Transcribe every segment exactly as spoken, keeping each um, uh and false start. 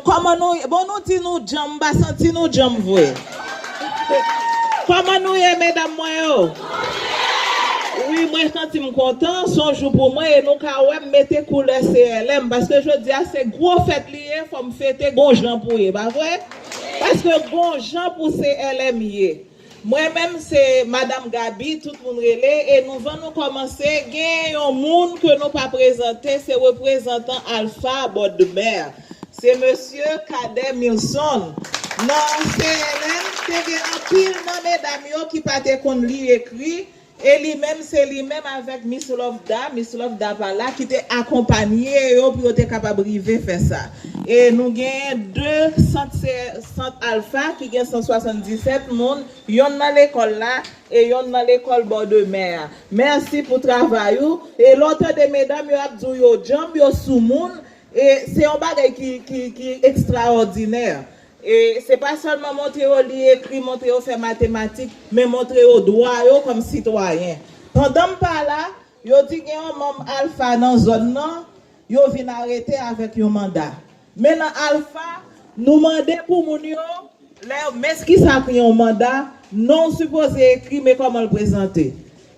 Kòman nou ye? Bon, nou di nou djanm, m pa santi nou djanm vre. Kòman nou ye, medam mwen yo? Wi, mwen santi m kontan, se yon jou pou mwen e nou ka wè m mete koulè C L M, paske jodi a se gwo fèt li ye, fò m fete gon jan pou ye, pa vre? Paske gon jan pou C L M ye. Mwen menm se Madanm Gaby, tout moun rele, e nouvan nou kòmanse, gen yon moun ke nou pa prezante, se reprezantan Alpha Bòdmè. Se mesye Cadet Milson. Nan C L M, te gen anpil nan medam yo ki pa te konn li ekri, e li menm, se li menm avèk Miss Lovda, Miss Lovda pa la, ki te akonpanye yo pou yo te kapab rive fè sa. E nou gen de sant, se sant Alpha ki gen san swasanndisèt moun, yonn nan lekòl la e yonn nan lekòl Bòdmè a. Mèsi pou travay ou. E lè w tande medam yo ap di w yo djanm, yo soumoun, e se yon bagay ki, ki, ki ekstraòdinè. E se pa sèlman montre yo li, ekri, montre yo fè matematik, men montre yo dwa yo kòm sitwayen. Pandan m pa la, yo di gen yon manm Alpha nan zòn nan, yo vin arete avèk yon manda. Men nan Alpha, nou mande pou moun yo, lè, men kisa ki yon manda, non w sipoze ekri, men kòman l prezante.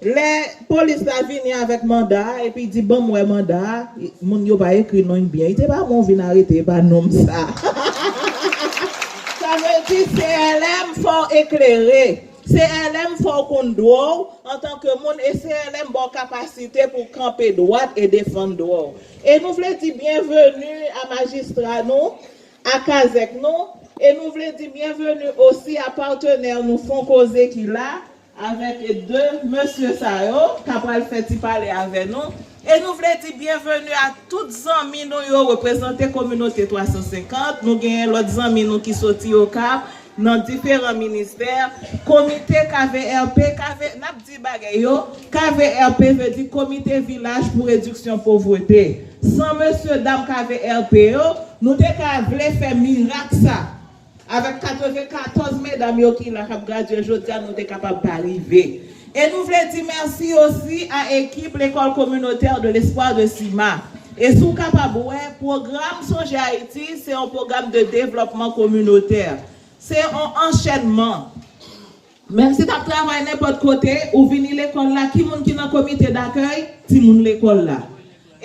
Lè polis la vini avèk manda a, epi di, "Ban m wè manda a," moun yo pa ekri non l byen. Li te pa bon vin arete, e pa non m sa. Sa vle di C L M fò w eklere. C L M fò w konn dwa w antanke moun, e C L M ba w kapasite pou w kanpe dwat e defann dwa w. E nou vle di byenveni a majistra nou, a kazèk nou, e nou vle di byenveni osi a patnè nou Fon Koze ki la, avèk de mesye sa yo, k ap pral fè ti pale avè nou. E nou vle di byenveni a tout zanmi nou yo, reprezante kominote twa san senkant. Nou genyen lòt zanmi nou ki soti Okap, nan diferan ministè. Komite K V R P, K V, n ap di bagay yo, K V R P vle di Komite Vilaj pou Rediksyon Povrete. San mesye dam K V R P yo, nou te ka vle fè mirak sa. Avèk katrevenkatòz medam yo ki la k ap gradye jodi a, nou te kapab pa rive. E nou vle di mèsi osi a ekip L'école communautaire de l'espoir de Sima. E si w kapab wè, pwogram Sonje Ayiti, se yon pwogram de devlòpman kominotè. Se yon anchènman. Menm si t ap travay nenpòt kote, ou vini lekòl la, ki moun ki nan komite dakèy? Timoun lekòl la.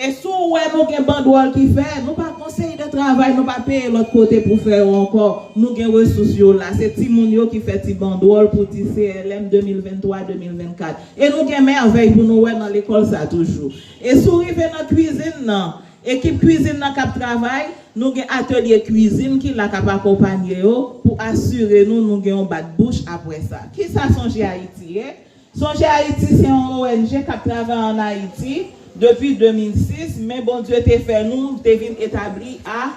E si w wè nou gen bandwòl ki fè, nou pa konseye de travay, nou pa peye lòt kote pou fè yo ankò. Nou gen resous yo la. Se timoun yo ki fè ti bandwòl pou ti C L M de mil venntwa, de mil vennkat. E nou gen mèvèy pou nou wè nan lekòl sa toujou. E si w rive nan kwizin nan, ekip kwizin nan k ap travay, nou gen atelye kwizin ki la k ap akonpanye yo pou asire nou, nou gen yon bat bouch apre sa. Kisa Sonje Ayiti ye? Sonje Ayiti se yon O N G k ap travay ann Ayiti depi de mil sis, men Bondye te fè nou te vin etabli a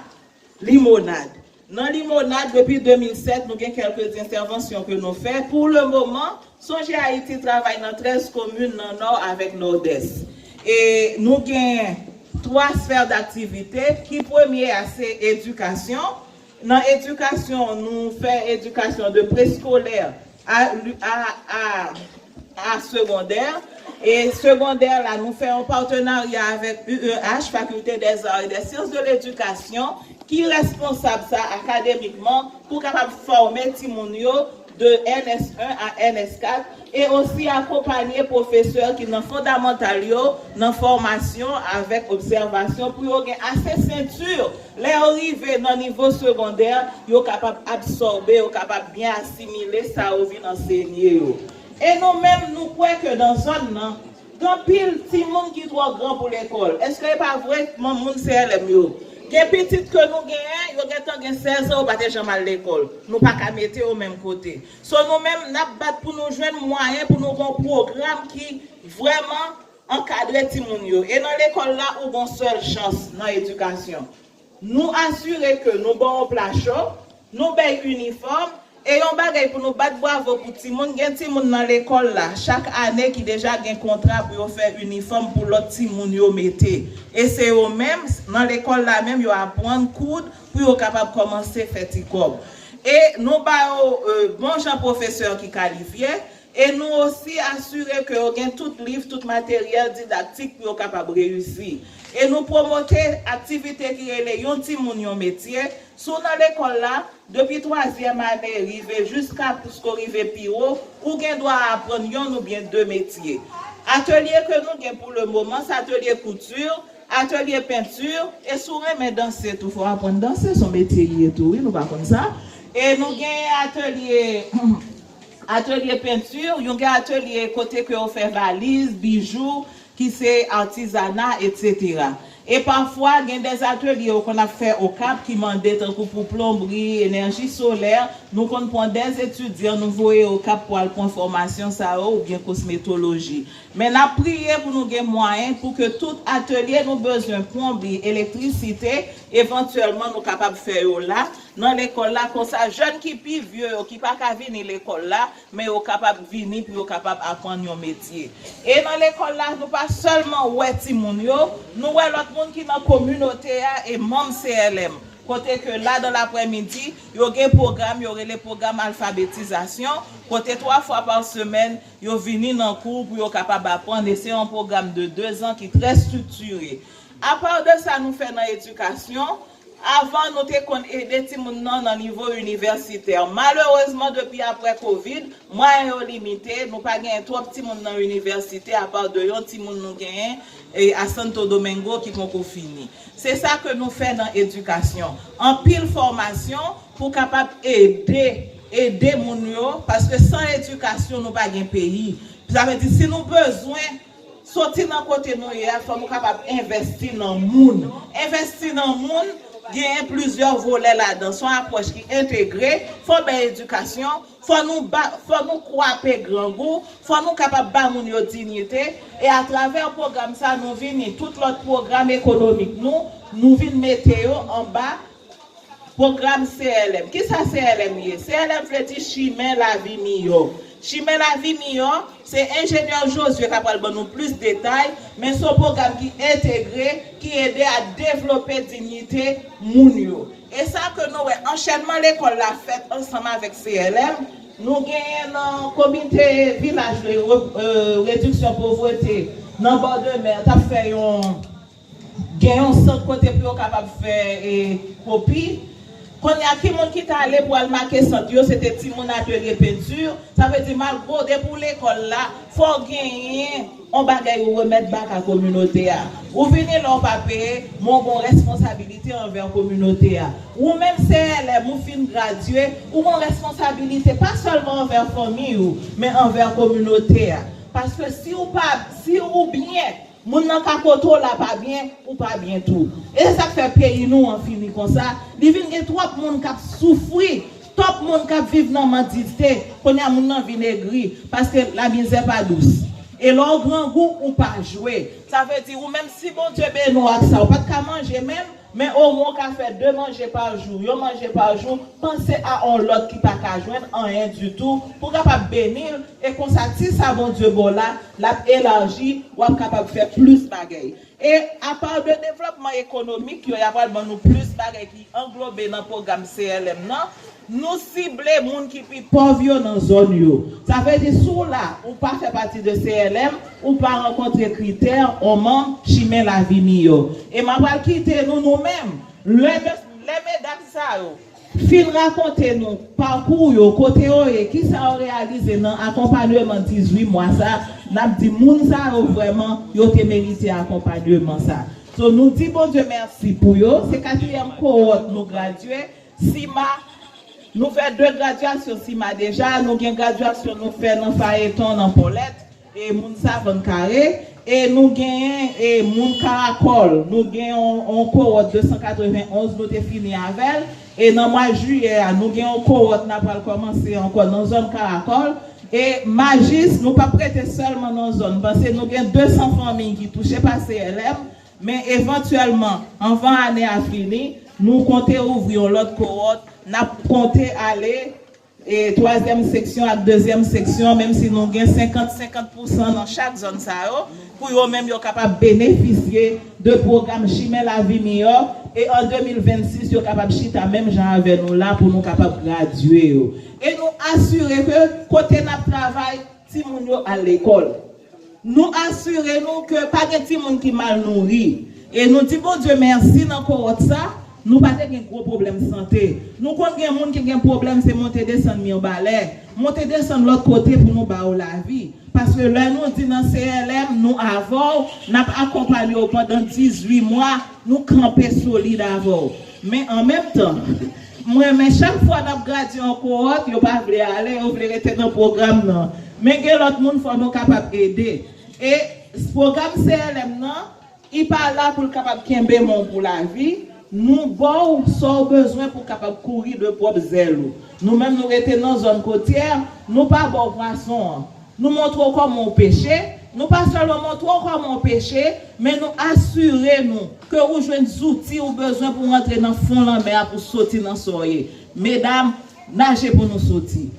Limonad. Nan Limonad, depi de mil sèt, nou gen kèlke entèvansyon ke nou fè. Pou le moman, Sonje Ayiti travay nan trèz komin nan Nò avèk Nòdès. E nou gen twa sfè daktivite, ki premye a se edikasyon. Nan edikasyon, nou fè edikasyon de preskolè a, a, a, a segondè. E segondè la, nou fè yon patenarya avèk U E H, Faculté des Arts et des Sciences de l'Éducation, ki responsab sa akademikman pou kapab fòme timoun yo de N S en a N S kat, e osi akonpanye pwofesè ki nan fondamantal yo, nan fòmasyon avèk obsèvasyon pou yo gen ase senti, lè yo rive nan nivo segondè, yo kapab absòbe, yo kapab byen asimile sa yo vin ansenye yo. E nou menm, nou kwè ke nan zòn nan, gen anpil timoun ki twò gran pou lekòl. Èske e pa vre, moun C L M yo? Gen pitit ke nou genyen, yo gentan gen sèz an, yo pa te janm al lekòl. Nou pa ka mete yo menm kote. So, nou menm, n ap bat pou nou jwenn mwayen pou nou gen yon pwogram ki vrèman ankadre timoun yo. E nan lekòl la, ou gen yon sèl chans nan edikasyon. Nou asire ke nou ba w yon pla cho, nou bay inifòm, e yon bagay pou nou bat bwavo pou timoun, gen timoun nan lekòl la, chak ane ki deja gen kontra pou yo fè inifòm pou lòt timoun yo mete. E se yo menm, nan lekòl la menm, yo aprann koud pou yo kapab kòmanse fè ti kòb. E nou ba yo, e, bon jan pwofesè ki kalifye, e nou osi asire ke yo gen tout liv, tout materyèl didaktik pou yo kapab reyisi. E nou pwomote aktivite ki rele Yon timoun, yon metye, Si w nan lekòl la, depi twazyèm ane rive jiskaske w rive pi wo, ou gen dwa aprann yonn oubyen de metye. Atelye ke nou gen pou le moman, se atelye kouti, atelye penti, e si w renmen danse tou, fò w aprann danse, se yon metye li ye tou, wi, nou pa konn sa. E nou gen atelye, atelye penti, nou gen atelye kote ke yo fè valiz, bijou, ki se atizana, etsetera. E pafwa, gen de atelye yo konn ap fè Okap ki mande tankou pou plonbri, enèji solè, nou konn pran de etidyan, nou voye Okap pou al pran fòmasyon sa yo oubyen kosmetoloji. Men n ap priye pou nou gen mwayen pou ke tout atelye nou bezwen, plonbri, elektrisite, evantyèlman nou kapab fè yo la, nan lekòl la, konsa jèn ki pi vye yo, ki pa ka vini lekòl la, men yo kapab vini pou yo kapab aprann yon metye. E nan lekòl la, nou pa sèlman wè timoun yo, nou wè lòt moun ki nan kominote a e manm C L M. Kote ke la, dan laprèmidi, yo gen pwogram, yo rele pwogram alfabetizasyon, kote twa fwa pa semèn, yo vini nan kou pou yo kapab aprann. E se yon pwogram de dezan ki trè estriktire. Apa de sa nou fè nan edikasyon, avan, nou te konn ede timoun nan nan nivo inivèsitè. Malerezman, depi apre kovid, mwayen yo limite, nou pa genyen twòp timoun nan inivèsite, apa de yon timoun nou genyen, e, a Santo Domingo ki poko fini. Se sa ke nou fè nan edikasyon. Anpil fòmasyon pou kapab ede, ede moun yo, paske san edikasyon, nou pa gen peyi. Sa vle di, si nou bezwen soti nan kote nou ye a, fò nou kapab envèsti nan moun. Envèsti nan moun, genyen plizyè volè ladan. Se yon apwòch ki entegre, fò bay edikasyon, fò nou ba, fò nou kwape grangou, fò nou kapab ba moun yo diyite, e atravè pwogram sa, nou vini, tout lòt pwogram ekonomik nou, nou vin mete yo anba pwogram C L M. Kisa C L M ye? C L M vle di Chimen Lavi Miyò. Chimen Lavi Miyò, se enjenyè Josué k ap pral ban nou plis detay, men se yon pwogram ki entegre, ki ede a devlope diyite moun yo. E sa ke nou wè, anchènman lekòl la fèt ansanm avèk C L M. Nou genyen nan komite vilaj de re-, e, rediksyon povrete nan bò de mè, t ap fè yon, gen yon sant kote pou yo kapab fè, e, kopi. Kounye a, ki moun ki t ale pou al make sant yo? Se te timoun atelye penti. Sa vle di, malgre w depi w lekòl la, fò w genyen yon bagay ou remèt bak a kominote a. Ou vini la, ou pa peye, men w gen yon responsabilite anvè kominote a. Ou menm C L M, ou fin gradye, ou gen yon responsabilite pa sèlman anvè fanmi w, men anvè kominote a. Paske si w pa, si ou byen, moun nan ka kote w la pa byen, ou pa byen tou. E se sa k fè peyi nou an fini konsa. Li vin gen twòp moun k ap soufri, twòp moun k ap viv nan mandite. Kounye a, moun nan vin egri, paske lamizè pa dous. E lè w grangou, ou pa jwe. Sa vle di, ou menm si Bondye beni w ak sa, ou pa t ka manje menm, men omwen w ka fè de manje pa jou, yon manje pa jou, panse a yon lòt ki pa ka jwenn anyen ditou, pou w kapab beni l, e konsa, ti sa Bondye ba w la, l ap elaji, w ap kapab fè plis bagay. E apa de devlòpman ekonomik yo, y ap pral ban nou plis bagay ki anglobe nan pwogram C L M nan. Nou sible moun ki pi pòv yo nan zòn yo. Sa vle di, si w la, ou pa fè pati de C L M, ou pa rankontre kritè yon manm Chimen Lavi Miyò. E m ap pral kite nou, nou menm, lè, lè medam sa yo fin rakonte nou pakou yo, kote yo ye, kisa yo reyalize nan akonpayman dizuit mwa sa, n ap di moun sa yo vrèman, yo te merite akonpayman sa. So, nou di Bondye mèsi pou yo. Se katriyèm kowòt nou gradye. Sima, nou fè de gradyasyon Sima deja. Nou gen gradyasyon nou fè nan Fayeton, nan Pòlèt, e moun Savann Kare. E nou genyen, e moun Karakòl. Nou gen yon, yon kowòt de san katreven onz, nou te fini avè l. E nan mwa jiyè a, nou gen yon kowòt n ap pral kòmanse ankò nan zòn Karakòl. E Majis, nou p ap rete sèlman nan zòn, paske nou gen de san fanmi ki touche pa C L M, men evantyèlman, anvan ane a fini, nou konte ouvri yon lòt kowòt, n ap konte ale, e, twazyèm seksyon ak dezyèm seksyon, menm si nou gen senkant senkant pousan nan chak zòn sa yo, pou yo menm yo kapab benefisye de pwogram Chimen Lavi Miyò, e an de mil vennsis, yo kapab chita menm jan avè nou la pou nou kapab gradye yo. E nou asire ke kote n ap travay, timoun yo al lekòl. Nou asire nou ke pa gen timoun ki mal nouri. E nou di Bondye mèsi nan kowòt sa, Nou pa te gen gwo pwoblèm sante. Nou konn gen moun ki gen pwoblèm se monte desann Mibalè, monte desann lòt kote pou nou ba yo lavi. Paske lè nou di nan C L M nou avè w, n ap akonpanye w pandan dizuit mwa, nou kanpe solid avè w. Men an menm tan, m renmen chak fwa n ap gradye yon kowòt, yo pa vle ale, yo vle rete nan pwogram nan. Men gen lòt moun fò nou kapab ede. E pwogram C L M nan, li pa la pou l kapab kenbe men w pou lavi. Nou ba w sa w bezwen pou w kapab kouri de pwòp zèl ou. Nou menm nou rete nan zòn kotyè, nou pa ba w pwason an. Nou montre w kòman w peche, nou pa sèlman montre w kòman w peche, men nou asire nou ke ou jwenn zouti ou bezwen pou w rantre nan fon lanmè a pou w soti nan sa w ye. Medam, naje pou nou soti.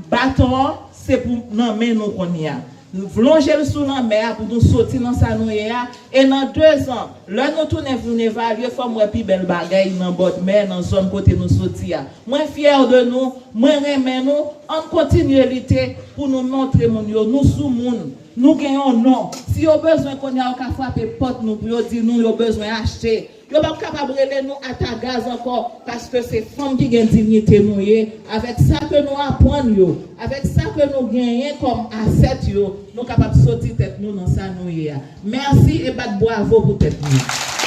Baton an, se pou nan men nou kounye a. Lonje l sou lanmè a pou nou soti nan sa nou ye a. E nan dezan, lè nou tounen vin evalye, fò m wè pi bèl bagay nan bòdmè, nan zòn kote nou soti a. Mwen fyè de nou, mwen renmen nou. Ann kontinye lite pou nou montre moun yo nou sou moun. Nou gen yon non. Si yo bezwen kounye a, yo ka frape pòt nou pou yo di nou yo bezwen achte. Yo p ap kapab rele nou ata gaz ankò, paske se fanm ki gen diyite nou ye. Avèk sa ke nou aprann yo, avèk sa ke nou genyen kòm asèt yo, nou kapab soti tèt nou nan sa nou ye a. Mèsi e bat bwavo pou tèt nou.